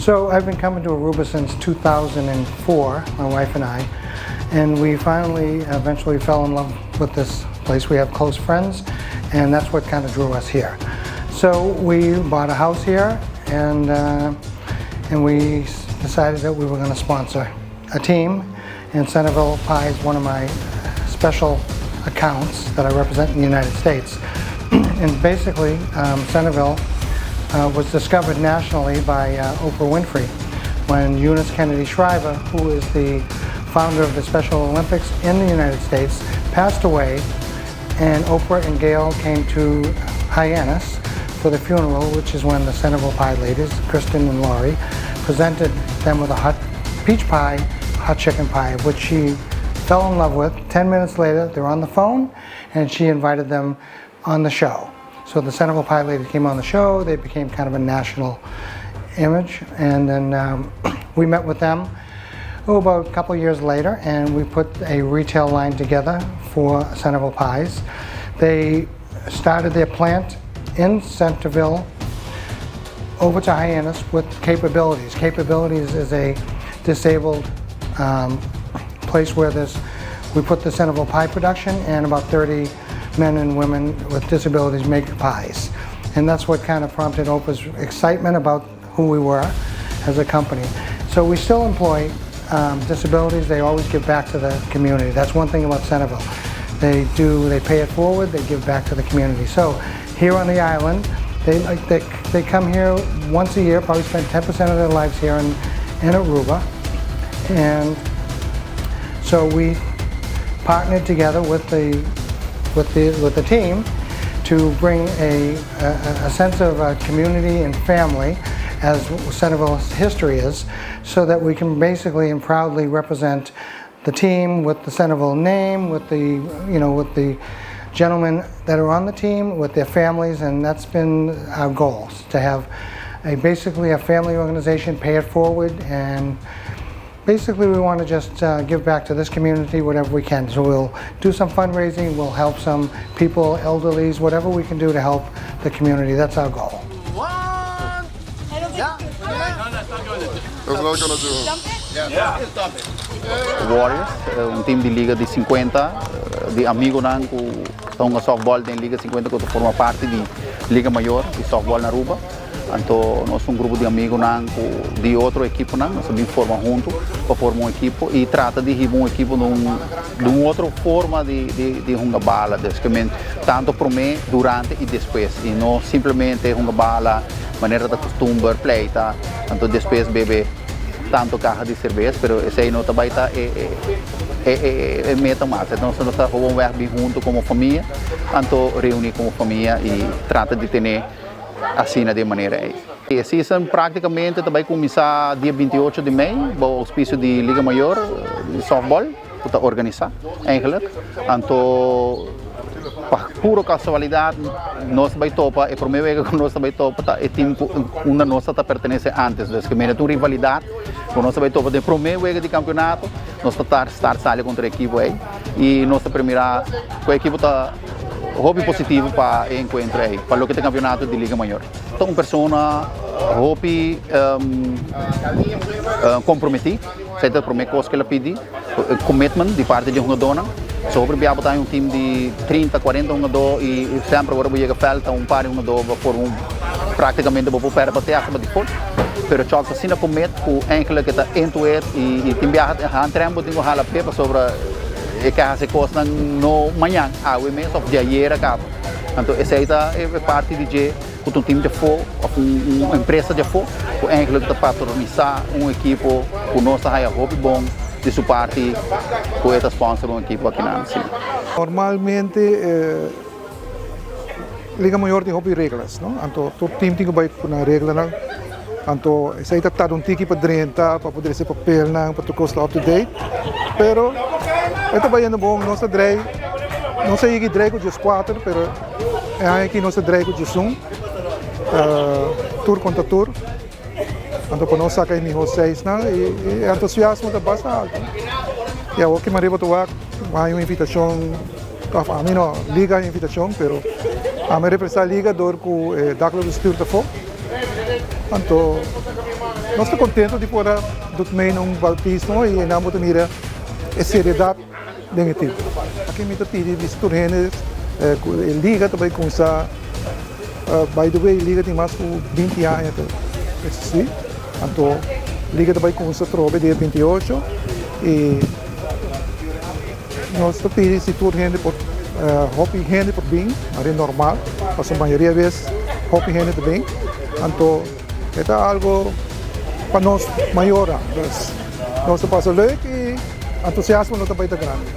So I've been coming to Aruba since 2004, my wife and I, and we finally eventually fell in love with this place. We have close friends, and that's what kind of drew us here. So we bought a house here, and we decided that we were going to sponsor a team. And Centerville Pie is one of my special accounts that I represent in the United States. And basically, Centerville was discovered nationally by Oprah Winfrey when Eunice Kennedy Shriver, who is the founder of the Special Olympics in the United States, passed away, and Oprah and Gail came to Hyannis for the funeral, which is when the Centerville Pie ladies, Kristen and Laurie, presented them with a hot peach pie, hot chicken pie, which she fell in love with. 10 minutes later, they're on the phone, and she invited them on the show. So the Centerville Pie ladies came on the show. They became kind of a national image, and then we met with them, oh, about a couple years later, and we put a retail line together for Centerville Pies. They started their plant in Centerville over to Hyannis with Capabilities. Capabilities is a disabled place where we put the Centerville pie production and about 30 men and women with disabilities make pies. And that's what kind of prompted Oprah's excitement about who we were as a company. So we still employ disabilities. They always give back to the community. That's one thing about Centerville. They pay it forward, they give back to the community. So here on the island, they come here once a year, probably spend 10% of their lives here in Aruba. And so we partnered together with the team to bring a sense of community and family, as Centerville's history is, so that we can basically and proudly represent the team with the Centerville name, with the you know with the gentlemen that are on the team, with their families, and that's been our goal, to have a basically a family organization, pay it forward, and basically we want to just give back to this community whatever we can. So we'll do some fundraising, we'll help some people, elderlies, whatever we can do to help the community. That's our goal. One. Yeah. That's not gonna do. Warriors, un team di Liga di 50, di amigonan cu ta hunga softball den Liga 50, cu ta forma parti di Liga Mayor di softball na Aruba. Anto, nos un grupo di amigonan cu di otro ekiponan, nos a bin forma hunto pa forma un ekipo y trata di hiba un ekipo di un otro forma di hunga bala, basicamente, tanto prome, durante y despues, y no simplemente hunga bala manera di custumber, pleita, anto despues bebe tanto caha di cerbes, pero esey no tambe ta e meta mas. Anto, nos ta gewoon weg bin hunto como famia, anto reuni como famia y trata di tene asina di manera ey. E season practicamente tambe ta cuminsa dia 28 di mei, e auspicio di Liga Mayor di softball, cu ta organisa eigenlijk. Anto, pa puro casualidad, nos ta bay topa, e prome wega cu nos ta bay topa, ta, e team unda nos ta pertenece antes, dus cu ta un rivalidad, cu nos ta bay topa den prome wega di campeonato, nos ta start sali contra e ekipo ey, y nos ta premira, e ekipo ta hopi positivo pa e encuentro ey, pa loke ta campeonato di Liga Mayor. Anto, un persona hopi comprometi, esey ta e prome cos cu el a pidi, commitment di parti di hungadornan. Sobre biaba ta un team di 30, 40 hungador y semper ora yega veld un par di hungador por un practicamente bo perde pa hasta default. Pero Chuck asina commit cu eigenlijk ta into it y tin biaha handrem tin cu hala pe sobre e kier haci cosnan no mañan, awe mes of di ayera caba. Anto, esey ta e parti di dje cu un team di afo, of un empresa di afo, cu eigenlijk ta patronisa un ekipo cu nos ta haya hopi bon di su parti cu ta sponsor un ekipo aki na si. Normalmente, Liga Mayor tin hopi regla, no? Anto, tur team tin cu bay cu nan reglanan. Anto, esey ta tarda un tiki pa drenta, pa por ricibi papelnan, pa tur cos up to date. Pero, e ta bayendo bon, nos ta drei, nos a yega drei cu 4, pero aki nos ta drei cu 1. Tur contra tur. Anto, pa nos saca miho 6, no? Y entusiasmo ta basta halto. Y awor cu ariba tur un invitacion, ami no, Liga invitacion, pero ami representa Liga door cu dagelijks bestuur ervoor. Anto, Nos ta contento di por a doet mee na un bautismo y nan bo ta mira e seriedad den e team. Aki mi ta pidi bisa tur hende cu e liga ta bay cuminsa, by the way liga tin mas cu 20 aña ta existi, anto liga ta bay cuminsa atrobe dia 28 y nos ta pidi si tur hende por hopi hende por bin, manera normal, pasobra mayoria bes hopi hende ta bin, anto e ta algo pa nos mayornan, dus nos ta pasa leuk y entusiasmo no ta bay ta grandi.